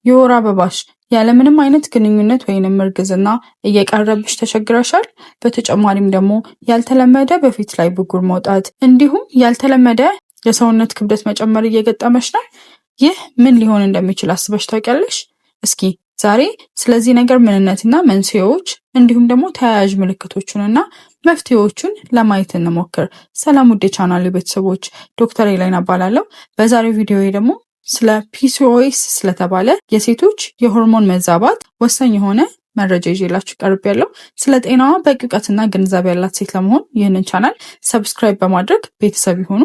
የወር አበባሽ ያለምንም አይነት ግንኙነት ወይንም እርግዝና እየቀረብሽ ተቸግረሻል? በተጨማሪም ደግሞ ያልተለመደ በፊት ላይ ብጉር መውጣት እንዲሁም ያልተለመደ የሰውነት ክብደት መጨመር እየገጠመሽ ነው? ይህ ምን ሊሆን እንደሚችል አስበሽ ታውቂያለሽ? እስኪ ዛሬ ስለዚህ ነገር ምንነትና መንስኤዎች እንዲሁም ደግሞ ተያያዥ ምልክቶቹንና መፍትሄዎቹን ለማየት እንሞክር። ሰላም ውድ የቻናል ቤተሰቦች፣ ዶክተር ኤላይን እባላለሁ። በዛሬው ቪዲዮ ደግሞ ስለ PCOS ስለተባለ የሴቶች የሆርሞን መዛባት ወሳኝ የሆነ መረጃ ይዤላችሁ ቀርቤያለሁ። ስለ ጤናዋ በቂ እውቀትና ግንዛቤ ያላት ሴት ለመሆን ይህንን ቻናል subscribe በማድረግ ቤተሰብ ይሁኑ።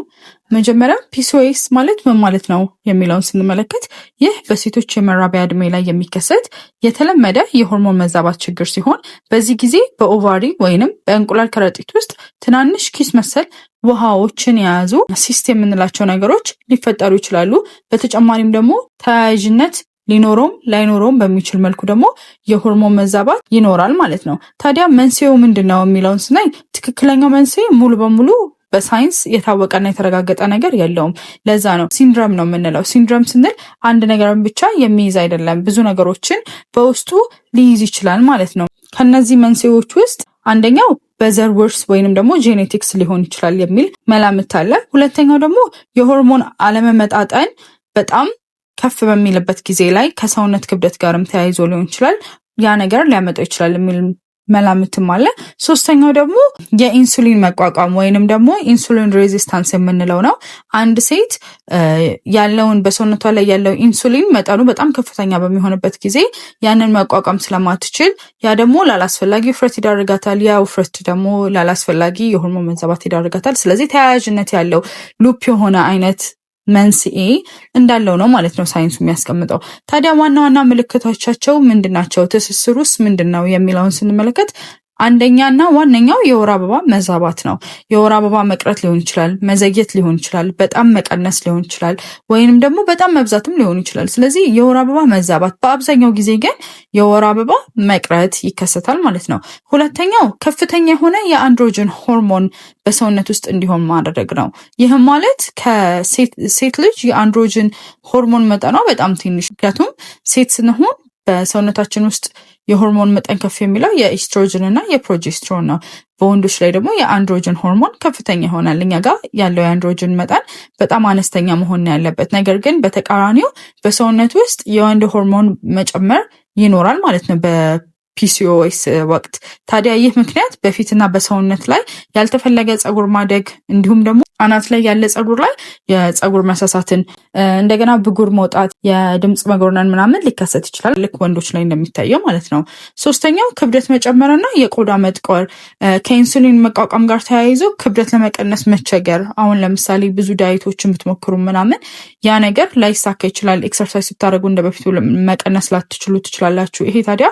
መጀመሪያ PCOS ማለት ምን ማለት ነው የሚለውን ስንመለከት ይህ በሴቶች የመራቢያ እድሜ ላይ የሚከሰት የተለመደ የሆርሞን መዛባት ችግር ሲሆን በዚህ ጊዜ በ ovary ወይንም በእንቁላል ከረጢት ውስጥ ትናንሽ ኪስ መሰል ውሃዎችን የያዙ cyst የምንላቸው ነገሮች ሊፈጠሩ ይችላሉ። በተጨማሪም ደግሞ ተያያዥነት ሊኖረውም ላይኖረውም በሚችል መልኩ ደግሞ የሆርሞን መዛባት ይኖራል ማለት ነው። ታዲያ መንስኤው ምንድን ነው የሚለውን ስናይ ትክክለኛው መንስኤ ሙሉ በሙሉ በሳይንስ የታወቀና የተረጋገጠ ነገር የለውም። ለዛ ነው syndrome ነው የምንለው። Syndrome ስንል አንድ ነገርን ብቻ የሚይዝ አይደለም፣ ብዙ ነገሮችን በውስጡ ሊይዝ ይችላል ማለት ነው። ከነዚህ መንስኤዎች ውስጥ አንደኛው በዘር ውርስ ወይንም ደግሞ genetics ሊሆን ይችላል የሚል መላምት አለ። ሁለተኛው ደግሞ የሆርሞን አለመመጣጠን በጣም ከፍ በሚልበት ጊዜ ላይ ከሰውነት ክብደት ጋርም ተያይዞ ሊሆን ይችላል፣ ያ ነገር ሊያመጣው ይችላል የሚል መላምትም አለ። ሶስተኛው ደግሞ የኢንሱሊን መቋቋም ወይንም ደግሞ insulin resistance የምንለው ነው። አንድ ሴት ያለውን በሰውነቷ ላይ ያለው ኢንሱሊን መጠኑ በጣም ከፍተኛ በሚሆንበት ጊዜ ያንን መቋቋም ስለማትችል ያ ደግሞ ላላስፈላጊ ውፍረት ይዳርጋታል። ያ ውፍረት ደግሞ ላላስፈላጊ የሆርሞን መዛባት ይዳርጋታል። ስለዚህ ተያያዥነት ያለው loop የሆነ አይነት መንስኤ እንዳለው ነው ማለት ነው ሳይንሱ የሚያስቀምጠው። ታዲያ ዋና ዋና ምልክቶቻቸው ምንድን ናቸው? ትስስሩስ ምንድን ነው የሚለውን ስንመለከት አንደኛና ዋነኛው የወር አበባ መዛባት ነው። የወር አበባ መቅረት ሊሆን ይችላል፣ መዘግየት ሊሆን ይችላል፣ በጣም መቀነስ ሊሆን ይችላል፣ ወይንም ደግሞ በጣም መብዛትም ሊሆን ይችላል። ስለዚህ የወር አበባ መዛባት፣ በአብዛኛው ጊዜ ግን የወር አበባ መቅረት ይከሰታል ማለት ነው። ሁለተኛው ከፍተኛ የሆነ የ androgen ሆርሞን በሰውነት ውስጥ እንዲሆን ማድረግ ነው። ይህም ማለት ከሴት ልጅ የ androgen ሆርሞን መጠኗ በጣም ትንሽ፣ ምክንያቱም ሴት ስንሆን በሰውነታችን ውስጥ የሆርሞን መጠን ከፍ የሚለው የኢስትሮጅን እና የ progesterone ነው። በወንዶች ላይ ደግሞ የ androgen ሆርሞን ከፍተኛ ይሆናል። እኛ ጋር ያለው የ androgen መጠን በጣም አነስተኛ መሆን ነው ያለበት። ነገር ግን በተቃራኒው በሰውነት ውስጥ የወንድ ሆርሞን መጨመር ይኖራል ማለት ነው በ PCOS ወቅት። ታዲያ ይህ ምክንያት በፊትና በሰውነት ላይ ያልተፈለገ ፀጉር ማደግ እንዲሁም ደግሞ አናት ላይ ያለ ፀጉር ላይ የፀጉር መሳሳትን፣ እንደገና ብጉር መውጣት፣ የድምፅ መጎርነን ምናምን ሊከሰት ይችላል። ልክ ወንዶች ላይ እንደሚታየው ማለት ነው። ሶስተኛው ክብደት መጨመርና የቆዳ መጥቆር፣ ከኢንሱሊን መቋቋም ጋር ተያይዞ ክብደት ለመቀነስ መቸገር። አሁን ለምሳሌ ብዙ diet ኦችን ብትሞክሩ ምናምን ያ ነገር ላይሳካ ይችላል። Exercise ስታደርጉ እንደ በፊቱ መቀነስ ላትችሉ ትችላላችሁ። ይሄ ታዲያ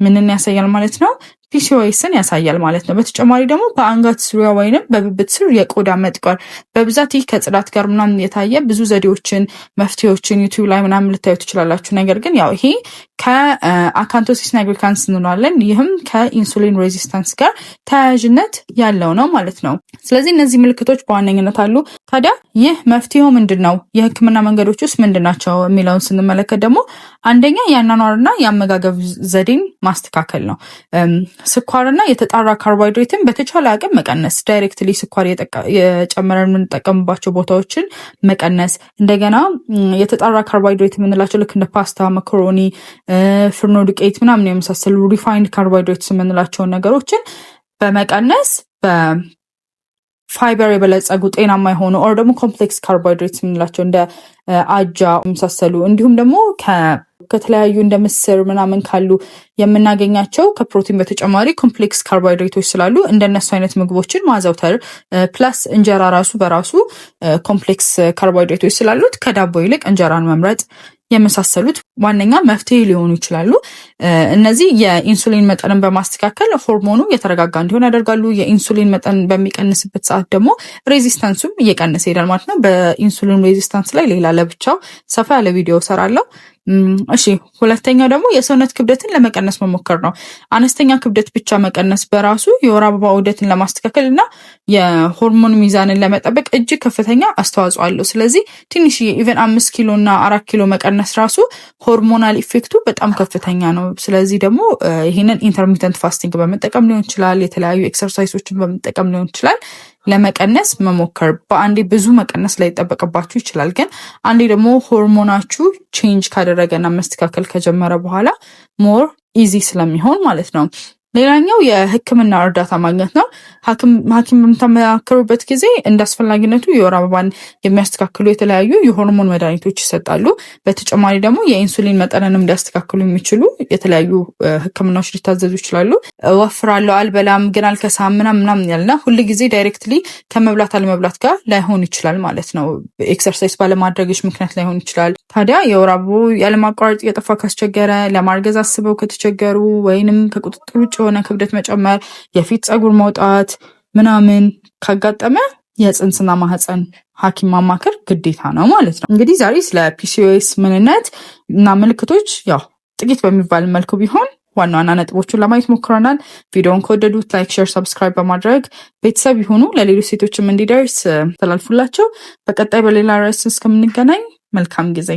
ምንን ያሳያል ማለት ነው? PCOS ን ያሳያል ማለት ነው። በተጨማሪ ደግሞ በአንገት ዙሪያ ወይንም በብብት ስር የቆዳ መጥቆር፣ በብዛት ይህ ከጽዳት ጋር ምናምን የታየ ብዙ ዘዴዎችን መፍትሄዎችን YouTube ላይ ምናምን ልታዩ ትችላላችሁ። ነገር ግን ያው ይሄ ከ acanthosis nigricans እንለዋለን። ይህም ከ insulin resistance ጋር ተያያዥነት ያለው ነው ማለት ነው። ስለዚህ እነዚህ ምልክቶች በዋነኝነት አሉ። ታዲያ ይህ መፍትሄው ምንድን ነው? የህክምና መንገዶች ውስጥ ምንድን ናቸው የሚለውን ስንመለከት ደግሞ አንደኛ የአኗኗርና የአመጋገብ ዘዴን ማስተካከል ነው። ስኳርና የተጣራ ካርቦሃይድሬትን በተቻለ አቅም መቀነስ፣ directly ስኳር የጨመረን የምንጠቀምባቸው ቦታዎችን መቀነስ፣ እንደገና የተጣራ ካርቦሃይድሬት የምንላቸው ልክ እንደ ፓስታ፣ መኮሮኒ፣ ፍርኖ ዱቄት ምናምን የመሳሰሉ refined carbohydrates የምንላቸውን ነገሮችን በመቀነስ ፋይበር የበለጸጉ ጤናማ የሆኑ or ደግሞ complex carbohydrates የምንላቸው እንደ አጃ የመሳሰሉ እንዲሁም ደግሞ ከተለያዩ እንደ ምስር ምናምን ካሉ የምናገኛቸው ከፕሮቲን በተጨማሪ complex ካርቦሃይድሬቶች ስላሉ እንደነሱ አይነት ምግቦችን ማዘውተር፣ plus እንጀራ ራሱ በራሱ complex ካርቦሃይድሬቶች ስላሉት ከዳቦ ይልቅ እንጀራን መምረጥ የመሳሰሉት ዋነኛ መፍትሄ ሊሆኑ ይችላሉ። እነዚህ የኢንሱሊን መጠንን በማስተካከል ሆርሞኑ የተረጋጋ እንዲሆን ያደርጋሉ። የኢንሱሊን መጠን በሚቀንስበት ሰዓት ደግሞ resistance ኡም እየቀነሰ ይሄዳል ማለት ነው። በ insulin resistance ላይ ሌላ ለብቻው ሰፋ ያለ ቪዲዮ እሰራለሁ። እሺ፣ ሁለተኛው ደግሞ የሰውነት ክብደትን ለመቀነስ መሞከር ነው። አነስተኛ ክብደት ብቻ መቀነስ በራሱ የወር አበባ ዑደትን ለማስተካከል እና የሆርሞን ሚዛንን ለመጠበቅ እጅግ ከፍተኛ አስተዋጽኦ አለው። ስለዚህ ትንሽ even 5 ኪሎ እና 4 ኪሎ መቀነስ ራሱ hormonal effect ኡ በጣም ከፍተኛ ነው። ስለዚህ ደግሞ ይህንን intermittent fasting በመጠቀም ሊሆን ይችላል፣ የተለያዩ exercise ኦችን በመጠቀም ሊሆን ይችላል ለመቀነስ መሞከር። በአንዴ ብዙ መቀነስ ላይጠበቅባችሁ ይችላል። ግን አንዴ ደግሞ ሆርሞናችሁ change ካደረገና መስተካከል ከጀመረ በኋላ more easy ስለሚሆን ማለት ነው። ሌላኛው የሕክምና እርዳታ ማግኘት ነው። ሐኪም በምታማክሩበት ጊዜ እንደ አስፈላጊነቱ የወር አበባን የሚያስተካክሉ የተለያዩ የሆርሞን መድኃኒቶች ይሰጣሉ። በተጨማሪ ደግሞ የኢንሱሊን መጠንንም ሊያስተካክሉ የሚችሉ የተለያዩ ሕክምናዎች ሊታዘዙ ይችላሉ። እወፍራለሁ፣ አልበላም፣ ግን አልከሳም ምናምን ምናምን ያልና ሁል ጊዜ directly ከመብላት አለመብላት ጋር ላይሆን ይችላል ማለት ነው። Exercise ባለማድረግሽ ምክንያት ላይሆን ይችላል። ታዲያ የወር አበባው ያለማቋረጥ እየጠፋ ካስቸገረ፣ ለማርገዝ አስበው ከተቸገሩ፣ ወይንም ከቁጥጥር ውጭ የሆነ ክብደት መጨመር፣ የፊት ፀጉር መውጣት ምናምን ካጋጠመ የፅንስና ማህፀን ሐኪም ማማከር ግዴታ ነው ማለት ነው። እንግዲህ ዛሬ ስለ PCOS ምንነት እና ምልክቶች ያው ጥቂት በሚባል መልኩ ቢሆን ዋና ዋና ነጥቦቹን ለማየት ሞክረናል። ቪዲዮውን ከወደዱት like፣ share፣ subscribe በማድረግ ቤተሰብ ይሁኑ። ለሌሎች ሴቶችም እንዲደርስ ተላልፉላቸው። በቀጣይ በሌላ ርዕስ እስከምንገናኝ መልካም ጊዜ።